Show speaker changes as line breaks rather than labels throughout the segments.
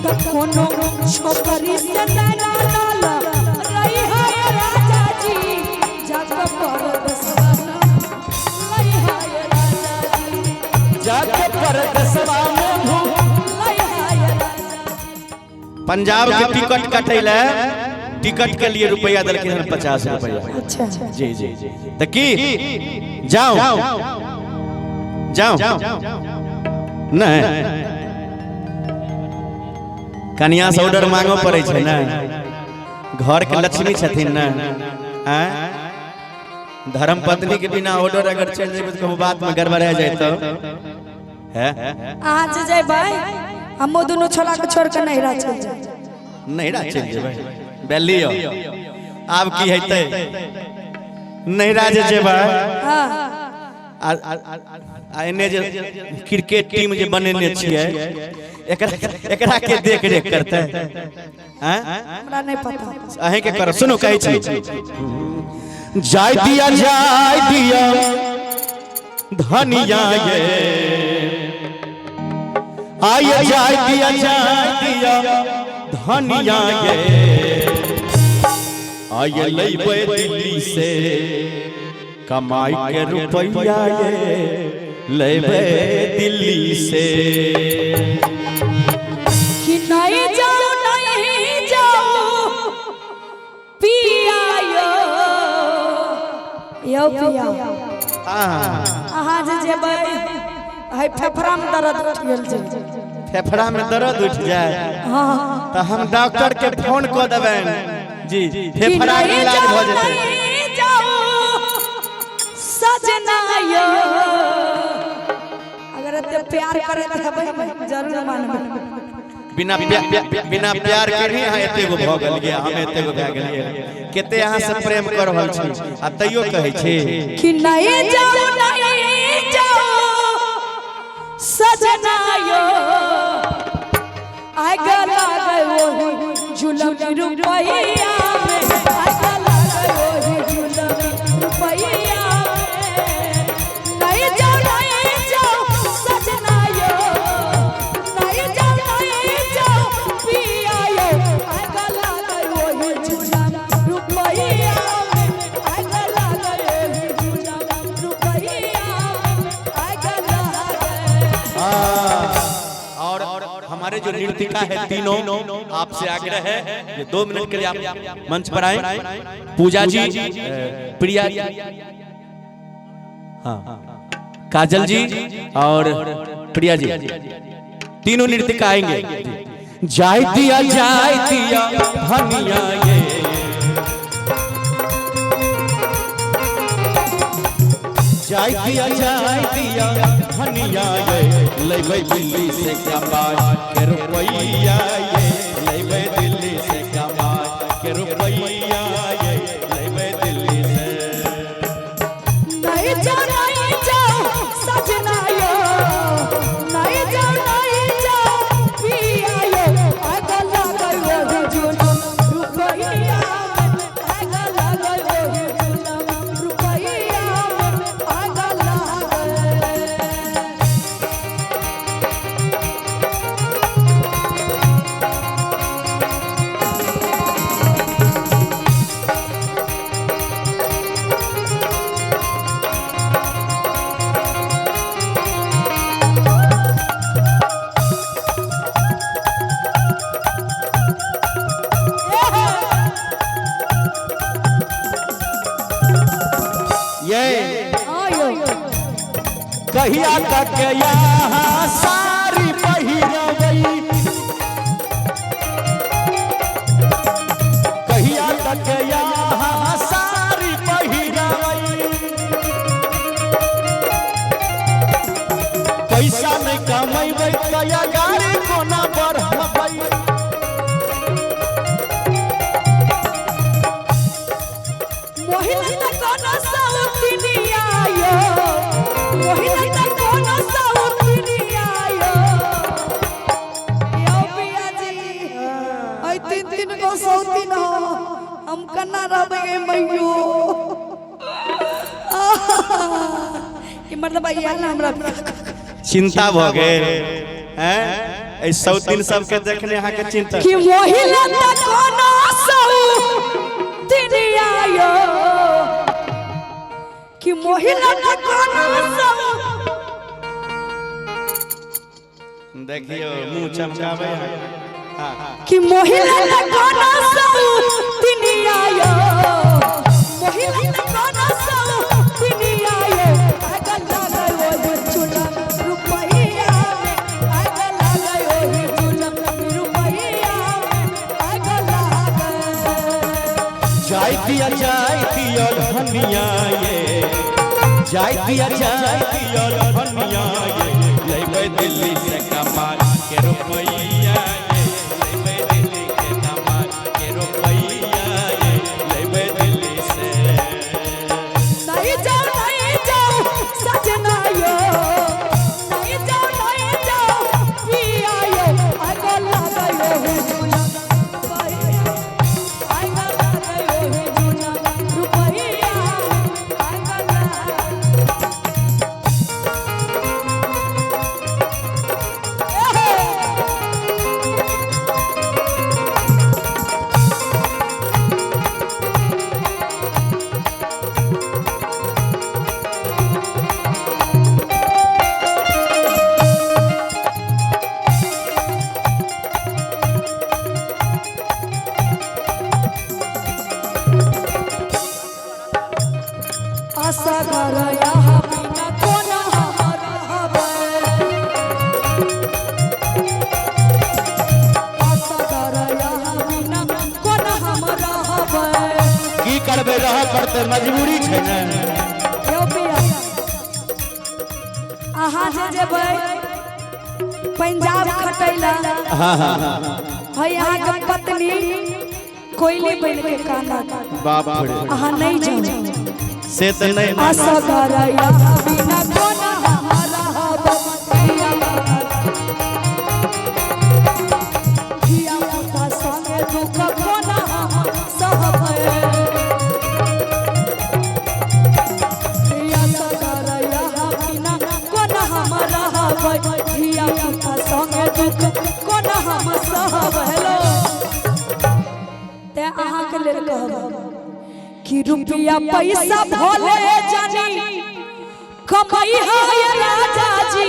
त कोनो छोकरी से नैना नाल रही है राजा जी, जाके परदेसवा लई है राजा जी,
जाके परदेसवा में भू
लई है राजा जी।
पंजाब के टिकट कटैले, टिकट के लिए रुपया दिलखिन हन 50 रुपया।
अच्छा
जी जी। तऽ की जाओ जाओ नहीं, कनिया से ऑर्डर मांगो पड़े छै ने, घर के लक्ष्मी छथिन ने। आँय, धर्म पत्नी के बिना ऑर्डर अगर चलि जेबै तऽ कहूँ बात में गड़बड़ा जाय तो है।
अहाँ जे जेबै, हमो दुनू छोला के छोड़ के नैहरा चलि जायब।
नैहरा चलि जेबै? बेलियो आब की हेतै नैहरा जे जेबै?
हाँ।
आ आ एने जे क्रिकेट टीम जे बनेने छियै, एकरा एकरा के देख रेख करतै? आँय?
हमरा नहि पता।
अहीं के करब। सुनू, कहै छी, जाय दिया, जाय दिया धनिया ये आय, जाय दिया, जाय दिया धनिया ये आय, लैबै दिल्ली से कमाई के रुपैया ये, लैबै दिल्ली से।
कि नहीं जाओ, नहीं जाओ पिया यो, यो पिया। अहाँ जे जेबै, है फेफड़ा में दर्द उठि गेल छै।
फेफड़ा में दर्द उठि जाए?
हाँ।
तऽ हम डॉक्टर के फोन कऽ देबनि जी।
कि
फेफड़ा के
नहीं
इलाज
जाओ
भऽ जेतै।
नहीं जाओ सजना यो, अगर एते प्यार करैत हेबै, जरूर मानबै।
बिना प्यार के ही अहाँ एते गो भऽ गेलियै, हम एते गो भए गेलियै। कते अहाँ से प्रेम कऽ रहल छी आ तैयो कहै छी।
कि नहीं जाओ, नहीं जाओ सजना यो, आग लागे वही झुलम रुपैया में, आग लागे वही झुलम रुपैया में। नहीं जाओ, नहीं जाओ सजना यो, नहीं जाओ, नहीं जाओ पिया यो, आग लागे वही झुलम रुपैया में, आग लागे वही झुलम रुपैया में, आग लागे।
और हमारे जो नृतिका है तीनों, आपसे आग्रह है ये 2 मिनट के लिए आप मंच पर आए। पूजा जी, प्रिया, हाँ, काजल जी और प्रिया जी, तीनों नृतिका आएंगे। जाय दिया, जाय दिया धनिया ये, जाय दिया, जाय दिया धनिया ये, लैबै दिल्ली से कमाई के रुपैया ये, लैबै दिल्ली से कमाई के रुपैया ये, लैबै दिल्ली से।
नहीं जाओ, नहीं जाओ सजना यो, नहीं जाओ, नहीं जाओ पिया यो, आग लागल वही झुलम रुपैया में, आग लागल वही झुलम रुपैया में, आग लागल।
ये
आयो।
कहिया तक यहाँ सारी पहिरबै, कहिया तक यहाँ सारी पहिरबै, पैसा नहीं कमेबै तया गाड़ी कोना बढ़बै।
मोहिला त कोनो सौतिनिया यो, मोहिला त कोनो सौतिनिया यो, यो पिया जी, ऐ तीन तीन गो सौतिन हो, हम कन्ना रहबै गे मैयो? ई मतलब आयल ना हमरा।
चिंता भऽ गेल हैं? एहि सौतीन सबके देखने अहाँके चिंता
कि मोहिला त कोनो सौ दिन आयो कि मोहिला त कोनो सौ
देखियो मुंह चमकावे हाँ
कि मोहिला त कोनो सौ दिन आयो मोहिला त कोनो सौ दिन आयो आगल लागल ओहि चुना रुपैया में आगल लागल ओहि चुना रुपैया में आगल लागल
जाय दिया धनिया ये जाय दिया धनिया ये लेबै दिल्ली से कमा के रुपैया ये लेबै दिल्ली के कमा के रुपैया ये लेबै दिल्ली से
नहीं जाओ नहीं जाओ सजना यो नहीं जाओ नहीं जाओ पिया यो आगो लगायो हे झूला आगो लगायो हे झूला रुपैया आगो लगा असगर यहाँ बिना कोना हमर हबै असगर यहाँ बिना कोना हम रहबै
की करबै रहऽ पड़तै मजबूरी छै ने
यौ पिया अहाँ जे जेबै पंजाब खटैला
हाँ हाँ हाँ
है अहाँके पत्नी कोयली बनि के कानत
बाप रे
अहाँ नहीं जाओ
से तऽ नहि
असगर यहाँ बिना कोना हम रहबै धिया पुता संगे दुख कोना हम सहबै असगर यहाँ बिना कोना हम रहबै धिया पुता संगे दुख कोना हम सहबै हेलो तें अहाँके लेल कहब कि रुपया पैसा भले जानी कमाई है राजा जी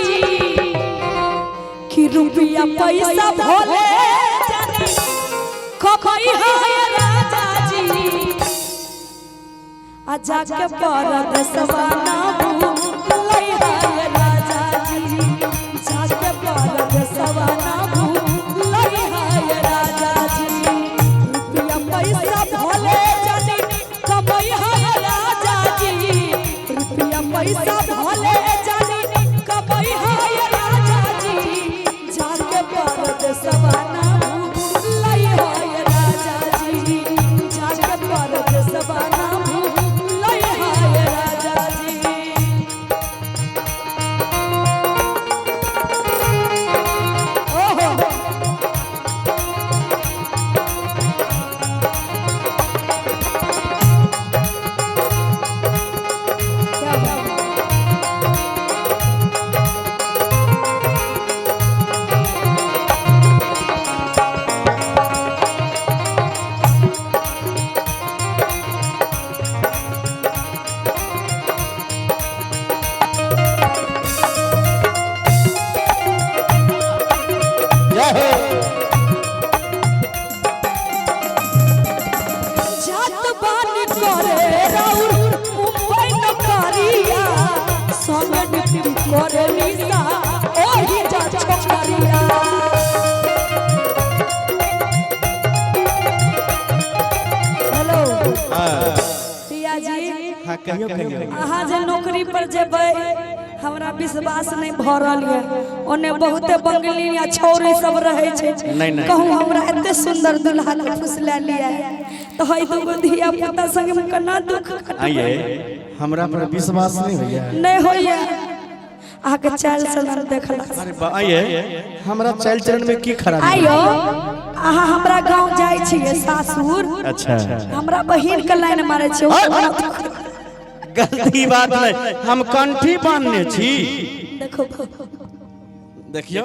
कि रुपया पैसा भले जानी कमाई है राजा जी आ जाके परदेसवा ना भूलै है राजा जी जाके परदेसवा ना भूलै है राजा जी रुपया पैसा भले जानी कमाई है राजा जी रुपया पैसा भले जानी कमाई है राजा जी जाके परदेसवा ना भूलै है राजा जी जाके परदेसवा ना भूलै है राजा जी ओहो क्या बात है?
जय हो
जात बानी करे राउर मुंबई नौकरिया संग ड्यूटी करे निशा ओही जा छोकरिया हेलो
हाँ
पिया जी
हाँ कहियो कहियो
अहाँ जे नौकरी पर जेबै हमरा विश्वास नहीं भऽ रहल यऽ ओने बहुते बंगली या छौरी सब रहै छै
नहीं, नहीं।
कहूँ हमरा एते सुंदर दुल्हा के फुसला लिया तऽ है दूगो धिया पुता संग हम केना दुख कटबै?
आइए हमरा पर विश्वास नहीं होइया
नहीं होइया अहाँके चाल चलन देखला
अरे बा आइए हमरा चाल चलन में की खराबी
आइयो अहाँ हमरा गाँव जाइ छियै सासुर
अच्छा
हमरा बहिन के लाइन मारै छियै ओ
गलती बात नहीं हम कंठी बांधने छी
देखो
देखियो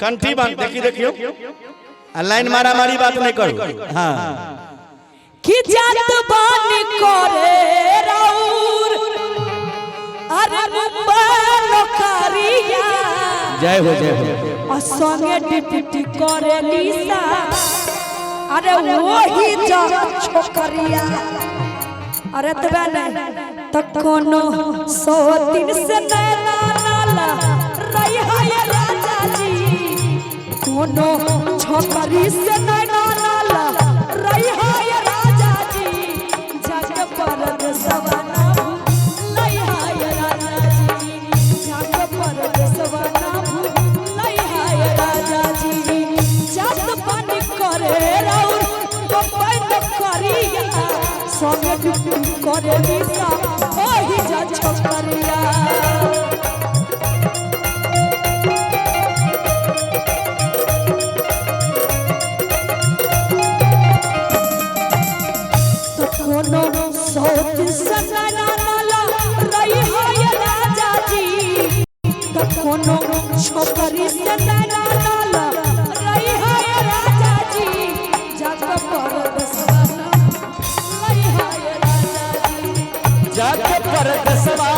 कंठी बांध, देखी देखियो, आ लाइन मारा मारी बात नहीं करू। हाँ
कि जात बानी करे राउर अरे मुंबई नौकरिया।
जय हो, जय हो।
आ संगे डिप्टी करे लीसा अरे वही जा छोकरिया। अरे तबे नहीं त कोनो 103 से नैना नाला रही है राजा जी, कोनो छोकरी से नैना नाला रही है राजा जी, जग परदेसवा ना भूलई है राजा जी, जग परदेसवा ना भूलई है राजा जी। जात पानी करे राउर बम्बई नौकरिया, संगे ड्यूटी करे निशा ओही जा छोकरिया। तो कोनो सौत सना नाला रही है राजा जी, तो कोनो छोकरी सना नाला रही है राजा जी, जग परदेसवा रही है राजा जी।
जाके परदेसवा